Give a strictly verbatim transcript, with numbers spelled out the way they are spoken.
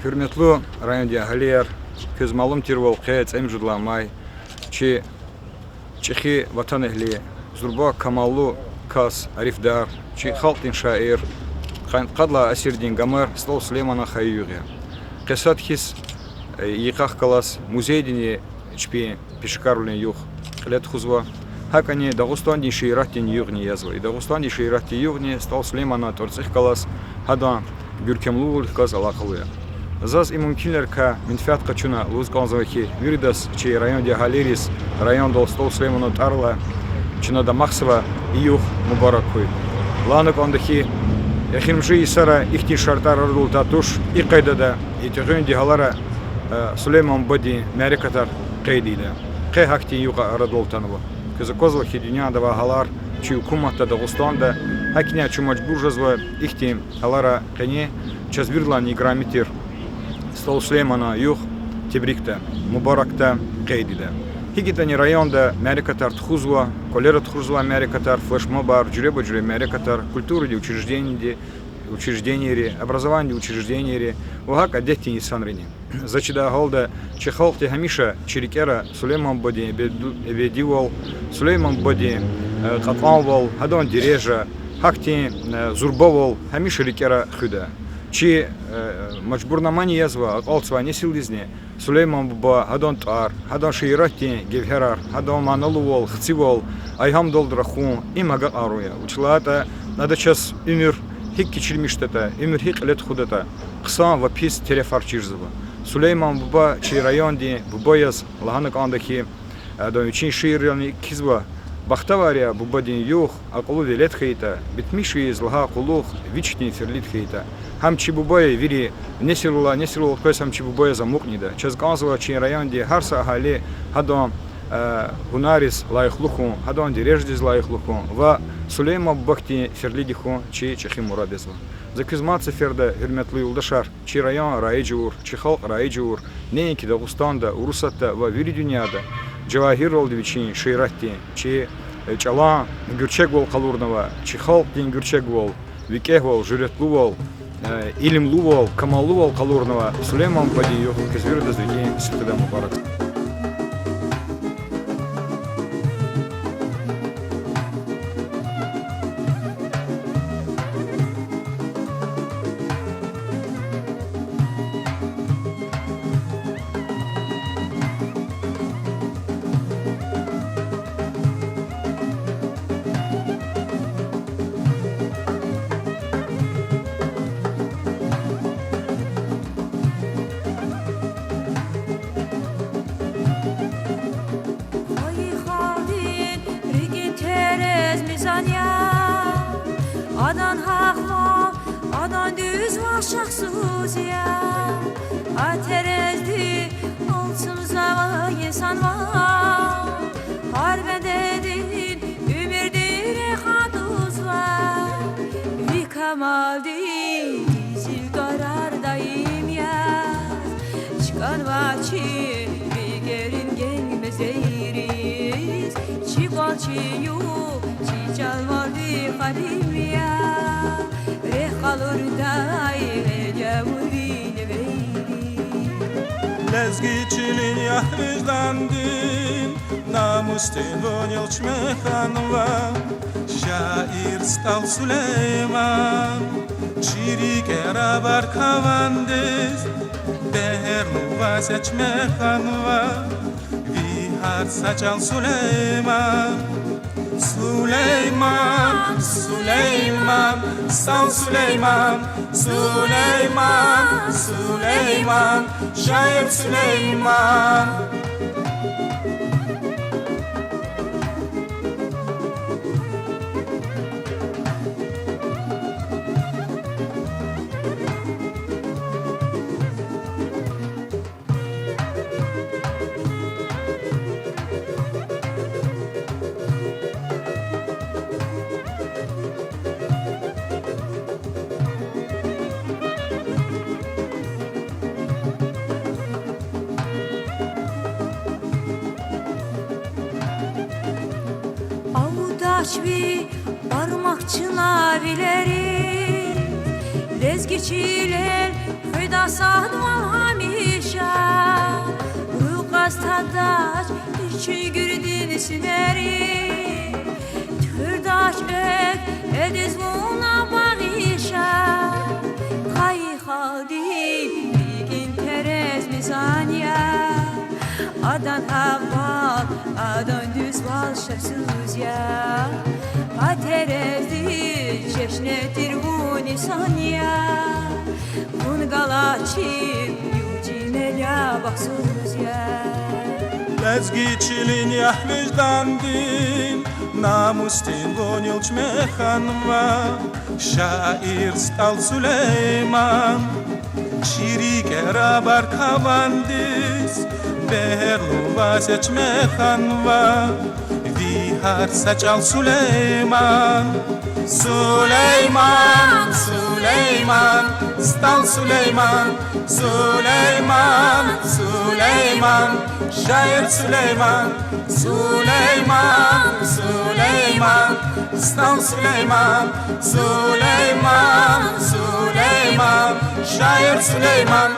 Гьуьрметлу райондин агьалияр, квез малум тирвал, къе цӀемуьжуьд лагьай май чи чӀехи ватанэгьли, зурба камаллу кас, арифдар, чи халкьдин шаир, къад-, къад лагьай асирдин Гамер СтӀал Сулейманан хайи югъ я. Къе сад хьиз, э, йикъахъ галаз музейдини чпин пешекарвилин югъ кьиле тухузва. ГьакӀни Дагъустандин шииратдин югъни язва. И Дагъустандин шииратдин югъни СтӀал Сулейманан тӀварцӀихъ галаз, гьадан гуьркемлувилихъ галаз алакъалу я. Заз и мумкинвилерикай менфят къачуна лугьуз кӀанзава хьи, виридаз, чи райондин агьалийриз, райондал СтӀал Сулейманан тӀвар алай чна дамахзавай и югъ мубарак хьуй. Лагьана кӀанда хьи, эхиримжи йисара ихьтин шартӀар арадал атай туш, и къайдада, и тегъуьндин гьалара, э, Сулейман бубадин мярекатар къейд ийида. Къе гьахьтин югъ арадал атанва. Квез аквазва хьи, дуьньяда авай гьалар чи гьукуматда, Дагъустанда, гьакӀни чун мажбур жезва ихьтин гьалара къени. Чаз виридалай играми тир СтӀал Сулейманан югъ тебрикда, мубаракда, къейд ийида. ГьикӀ ятӀани районда мярекатар тухузва, кӀвалера тухузвай мярекатар, флешмобар, жуьреба-жуьре мярекатар, культурадин учреждениеди, учреждениейри, образованидин учреждениейри ва гьакӀ адетдин инсанрини. За чидай гьалда, чи халкьди гьамиша чи рикӀера Сулейман бубадин эбеду-, эбедивал, Сулейман бубадин, э, кьакьанвал, гьадан дережа, гьахьтин, э, зурбавал гьамиша рикӀера хуьда. Чи, э, мажбурнамани язва акьалтзавай несилдизни Сулейман буба, гьадан тӀвар, гьадан шииратдин гевгьерар, гьадан маналувал, хцивал, айгьамдалди рахун, им агакьарун я. Вучиз лагьайтӀа ада чаз уьмуьр гьикӀ кечирмишдатӀа, уьмуьр гьикӀ кьиле тухудатӀа, хъсан ва пис терефар чирзава. Сулейман буба чи райондин буба яз лагьана кӀанда хьи, адан вичин шииррални икӀ кхьизва: бахтавар я бубадин югъ, акьуллу велед хьайитӀа, битмиш ийиз лагьай къуллугъ вичдин ферлид хьайитӀа. Гьам чи буба я, вири несилрилай несилрал къвез гьам чи буба яз амукьнайтӀа. Чаз кӀанзава чи райондин гьар са агьали гьадан, э, гьунариз лайихлу хьун, гьадан дережадиз лайихлу хьун ва Сулейман буба хьтин ферлиди хьун чи чӀехи мурад язва. За квез мад сеферда, гьуьрметлу юлдашар, чи район раиж авур, чи халкь раиж авур, неинки Дагъустанда, Урусатда ва вири дуьньяда жавагьирралди вичин шииратдин, чи, э, чӀалан гуьрчегвал къалурнавай, чи халкьдин гуьрчегвал, викӀегьвал, жуьретлувал, э, илимлувал, камаллувал къалурнавай Сулейман бубадин югъ квез виридаз рикӀин сифтеда мубарак. Хайи халкьдин рикӀин терез мизан я, адан гьахъвал, адан дуьзвал шахсуз я. А терезди алцумзавай инсанвал гьар бендедин уьмуьрдин рехъ атӀузва. Ви камалдиз зи тӀварар даим яз чкӀанва чи рикӀерин генг мезейриз. Чи кӀвал, чи югъ, чи чӀалвалди къадим я, рехъ къалурдай гьеле гавурин вейри. Лезги чилин я виждандин, намусдин вунил чме хьанва, шаир СтӀал Сулейман. Чи рикӀера баркавандиз бегьерлу ваз я чме хьанва ви гьар са чӀал, Сулейман. Сулейман, Сулейман, СтӀал Сулейман, Сулейман, Сулейман, шаир Сулейман. Чви бармак чна вилери, лезги чилел хуьда садвал гьамиша, руьгь кьаз тадач чи гуьгъуьнин синери, туьхуьрдач экв, эдиз вуна багъиша, хайи халкьдин рикӀин терез мизан я. Адан гьакьвал, адан дуьзвал шаксуз я. А терезди чешне тир вун инсан я. Вун галачир югъ-чилел я, бахтсуз я. Лезги чилин я виждандин, намусдин гуьгъуьнел чме хьанва, шаир СтӀал Сулейман. Чи рикӀера баркавандиз бегьерлу ваз чме хьанва, ви гьар са чӀал, Сулейман. Сулейман, Сулейман, СтӀал Сулейман, Сулейман, Сулейман, шаир Сулейман, Сулейман, Сулейман, СтӀал Сулейман, Сулейман, Сулейман, шаир Сулейман.